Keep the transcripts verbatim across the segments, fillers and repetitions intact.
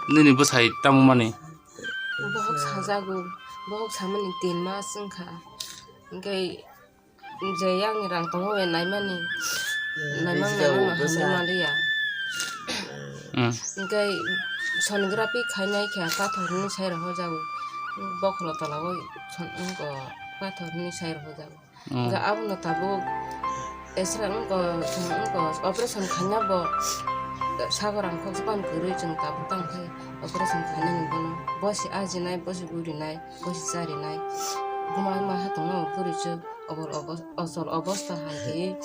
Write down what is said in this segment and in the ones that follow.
Nini bwsai tamo mani? Bohok sajago, bohok samani tin mas wngkha. Hwnkhe je yakni rang tongo bai naimani, naimang naimang hamya maliya. Hmm. Hwnkhe sonography khainai khe pathor hwnwi sai rohorjago, bokholo tolao son-, wngkha pathor hwnwi sai rohorjago. Hmm. Hwnkhe abono tabuk extra wngkha, wngkha operation khaina bo sagor rang khoksa phano kwrwi chwng tabuk tamo khe operation khainani bono. Bosi ajinai, bosi gurinai, bosi charinai. Buma ma hatongma bo kwrwi chwng obol obo-, osol obosta hai khe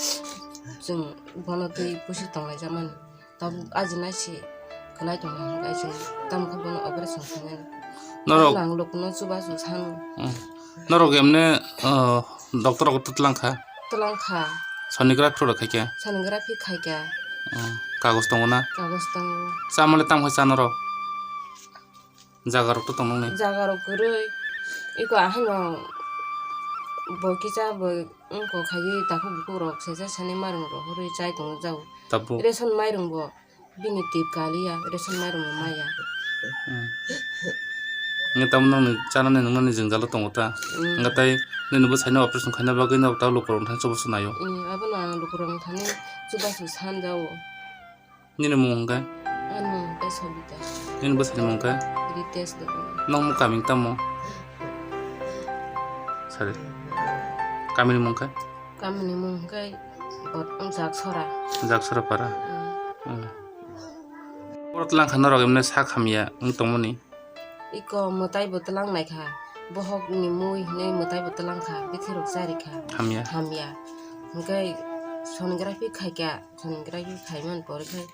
chwng bono twi pusi tonglaijak mani. Tabuk ajinai se kwlai tongkha hwnkhe chwng tamo khe bono operation khainani. Norok nang lokono chubachu sano. Hmm. Norok emne, ah, doctor rok twlang kha? Twlang kha. Sonography rok khai kha? Sonography khai kha. Hmm. Kagoj tongo na? Kagoj tongo. Chamale tamo khe cha norok? Jaga rok to tong nang ni? Jaga rok kwrwi. Iko ahai no bo kisa bo wngkha khai takhuk bukhuk rok sesa sani marung rok hurwi chai tongo jao. Tabuk. Ration mairung bo. Bini tip kaliya, ration mairung maya. Hmm. Nge tamo nang ni chanani nungnani jwngjalo tongo ta? Hmm. Wngkha tai nini bwsaino operation khaina bagwi no ta lukurok thani chubachu naio. Hmm, abono ang lukurok thani chubachu sanjao. Nini mung hwnkhe? Ani mung hwnkhe Sobita. Nini bwsaini mung hwnkhe? Ritesh Debbarma. Nokmo kami tamo? Sorry. Kamini mung hwnkhe? Kamini mung hwnkhe Jaksora. Jaksora para. Hmm. Hmm. Oro twlang kha norok emne sak hamya wng tongmani? Iko mwtai bo twlang naikha. Bohok ni mui hinwi mwtai bo twlang kha. Bithi rok chari kha. Hamya. Hamya. Hwnkhe sonography khaikha. Sonography khaimani pore khe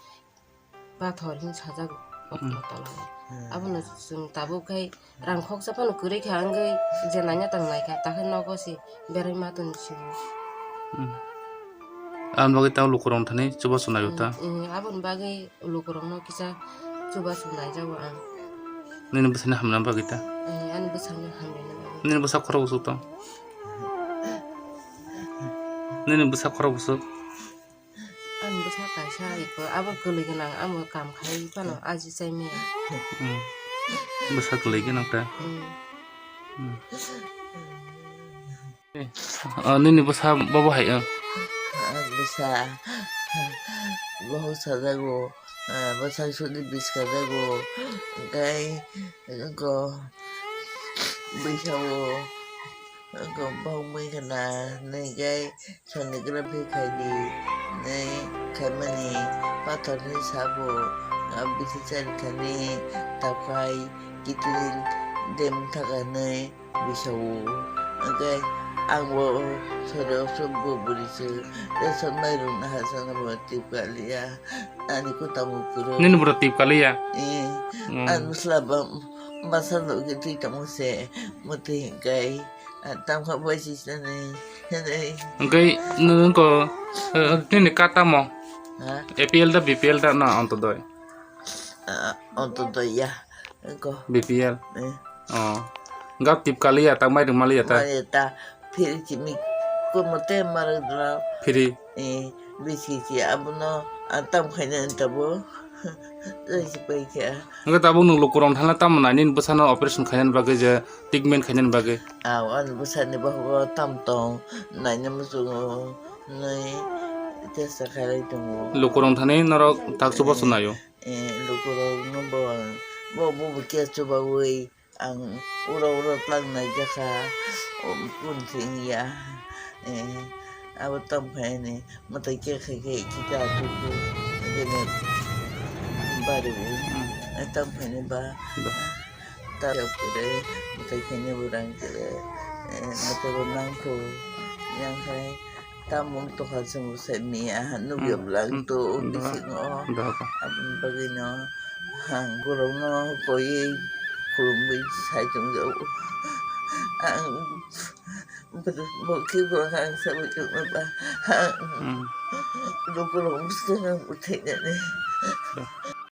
pathor hin sajak o tola o. Hmm. Abono chwng tabuk khai rang khoksa phano kwrwi kha, wngwi je naina tang naikha, takhe nogo se berai ma tong si. Hmm. Aboni bagwi tamo lukurok thani chubachu naio ta? Hmm, hmm, aboni bagwi lukurokno kisa chubachu naijago ang. Nini bwsani hamna bagwi ta? Hmm, ani bwsani hamrina bagwi. Nini bwsa khorok bwswk tong? Nini bwsa khorok bwswk? Ang bwsa kaisa iko abo kwlwi gwnang, amo kam khai phano aji chai maya. Hmm. Bwsa kwlwi gwnang ta? Hmm. Hmm. Eh, ah, nini bwsa bobo hai, ah? Ah, bwsa, bohok sajago, ah, bwsa sudi biska jago, gai ko bwsa o, ko bohok mui khana, nai gai, Sonography khaidi, nai khaimani pathorni sabo, a bithi chari thani takhai kitin dem thaka hinwi bisao. Hwnkhe angbo sori oso bo bwrwi se ration mairung naharsa no bo tip kaliya, ani kutamo kwrwi. Nini bwrwi tip kaliya? Eh, hmm. Ang bwsla ba masa nugwi twi tongmo se, mwtwi hwnkhe. Ah, tamo kha bai si sani, hinwi. Hwnkhe nwng ko, eh, nini ka tamo? Ha? A P L da, B P L da na Ontodoi? Ah, Ontodoi ya. Ko. B P L? Eh. Oh. Gap tip kaliya, tak mairung maliya ta? Maliya ta. Phiri chimi ko mote marudra. Phiri? Eh, bisi chi abono, ah, tam khaina tabo. Oi si pai kha. Hwnkhe tabuk nwng lukurok thangna tamo nai nini bwsano operation khainani bagwi je treatment khainani bagwi? Aw, ani bwsani bohogo tam tong, naina muchungo, nai chesta khailai tongo. Lukurok thani norok tak chubachu naio? Eh, lukurokno bo, bo, bo, bo khe chubaui. Ang uro uro tlang nai jakha, um, kun thing ya. Eh, abo tong phai ni, mwtai khe khai khe kita tuku, bini bari bu. Hmm. Eh, tong phai ni ba, ba. Ta kure, mwtai khe ni burang kure, eh, mwtai bo nang khu, yang khai. Tamung tokha chwng se miya nugya bwlang to bisingo. Aboni bagwino ang borokno koiwi khulumwi sai tongjago. Ang bo khe borok ang sabai tongma ba ang lukurok bwskango bwthainani.